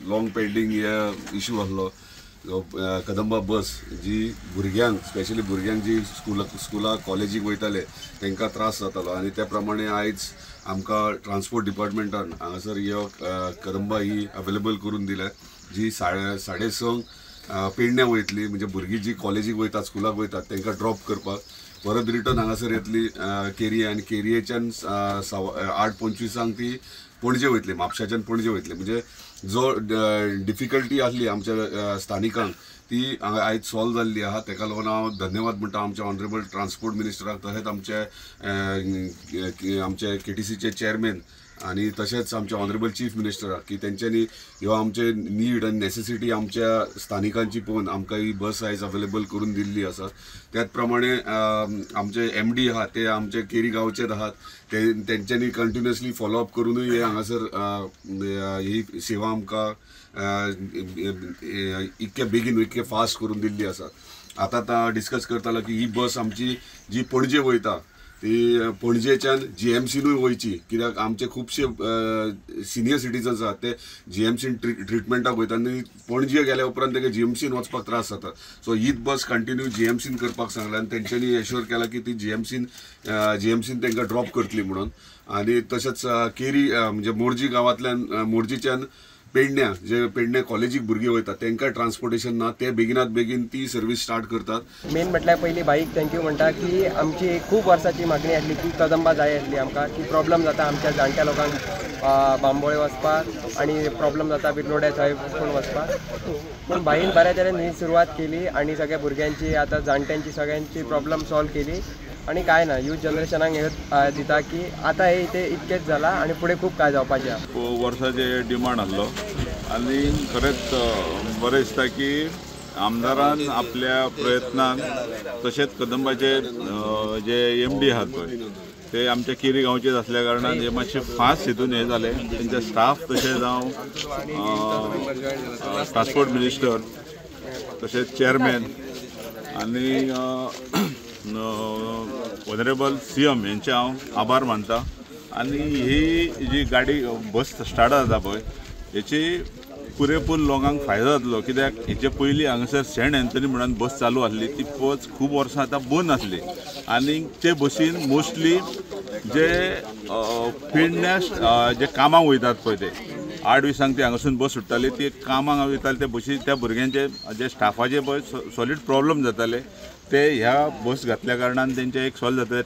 Long pending हे issue आसलो कदंबा बस जी भुरग्यांक, स्पेशली भुरग्यांक जी स्कुलाक कॉलेजीक वयताले तांकां त्रास जातालो आनी त्या प्रमाणे आयज आमकां ट्रान्सपोर्ट डिपार्टमेंटान हांगासर ह्यो कदंबा ही अवेलेबल करून दिल्या जी 6:30 पेडण्यां वयतली, म्हणजे भुरगीं जी कॉलेजीक वयतात, स्कुलाक वयतात तांकां ड्रॉप करपाक, परत रिटर्न हांगासर येतली केरी आनी केरयेच्यान 8:25 ती पणजे वयतली, म्हापशाच्यान पणजे वयतली. म्हणजे जो डिफिकल्टी आसली आमच्या स्थानिकांक ती आयज सॉल्व जाल्ली आहा. तेका लागून हांव धन्यवाद म्हणटा आमच्या ऑनरेबल ट्रान्सपोर्ट मिनिस्टराक, तशेंच आमचे आमचे केटीसीचे चेअरमॅन आनी तशेंच आमचे ऑनरेबल चीफ मिनिस्टराक की तेंच्यांनी ह्यो आमचे नीड आनी नेसेसिटी आमच्या स्थानिकांची पळोवन आमकां ही बस आयज अवेलेबल करून दिल्ली आसा. त्याच प्रमाणे आमचे एमडी आहा ते आमचे केरी गांवचेच आहात, ते तेंच्यांनी कंटिन्युअसली फॉलोअप करूनय हे हांगासर ही सेवा आमकां इतके बेगीन इतके फास्ट करून दिल्ली आसा. आतां डिस्कस करतालो की ही बस आमची जी पणजे वयता ती पणजेच्यान जीएमसीनूय वयची, कित्याक आमचे खुबशे सिनियर सिटीजन्स आहात ते जीएमसीन ट्रिटमेंटाक वयता आनी पणजे गेल्या उपरांत तांकां जीएमसीन वचपाक त्रास जाता. सो हीच बस कंटिन्यू जीएमसीन करपाक सांगला आनी तेंच्यांनी एश्योर केला की ती जीएमसीन तांकां ड्रॉप करतली म्हणून. आनी तशेंच केरी म्हणजे मोरजी गांवांतल्यान मोरजीच्यान पेडण्या जे पेडण्या कॉलेजीक भुरगीं वयतात तांकां ट्रान्सपोर्टेशन ना, ते बेगिनात बेगीन ती सर्वीस स्टार्ट करतात. मेन म्हटल्यार पयलीं बाईक thank you म्हणटा की आमची एक खूब वर्साची मागणी आसली की कदंबा जाय आसली आमकां, की प्रॉब्लम जाता आमच्या जाणट्या लोकांक बांबोळे वचपाक आनी प्रॉब्लम जाता बिरलोड्या थंय पूण वचपाक. पूण बाईन बऱ्या तरेन ही सुरवात केली आनी सगळ्या भुरग्यांची आतां जाणट्यांची सगळ्यांची प्रॉब्लम सॉल्व केली. आनी काय ना यूथ जनरेशनाक हे दिता की आतां हे इथे इतकेंच जाला आनी फुडें खूब काय जावपाचें आहा. वर्साचे डिमांड आसलो आनी खरेंच बरें दिसता की आमदारान आपल्या प्रयत्नान तशेंच कदंबाचे जे एमडी आहात पळय ते आमच्या केरी गांवचेच आसल्या कारणान हे मातशे फास्ट हितून हें जालें. तेंचे स्टाफ तशें जावं ट्रान्सपोर्ट मिनिस्टर तशेंच चेअरमॅन आनी ऑनरेबल सीएम हेंचे हांव आभार मानता. आनी ही जी गाडी बस स्टार्ट जाता पळय हेची पुरेपूर लोकांक फायदो जातलो, कित्याक हेचे पयलीं हांगासर सेंट एन्थनी म्हणून बस चालू आसली ती बस खूब वर्सां आतां बंद आसली आनी ते बसीन मोस्टली जे पेडण्या जे कामाक वयतात पळय ते 8:20 ती हांगासून बस सुट्टाली, ती कामाक वयताले ते बशी त्या भुरग्यांचे जे स्टाफाचे पळय सॉलीड प्रॉब्लम जाताले ते ह्या बस घातल्या कारणान तेंचे एक सॉल्व जाताले.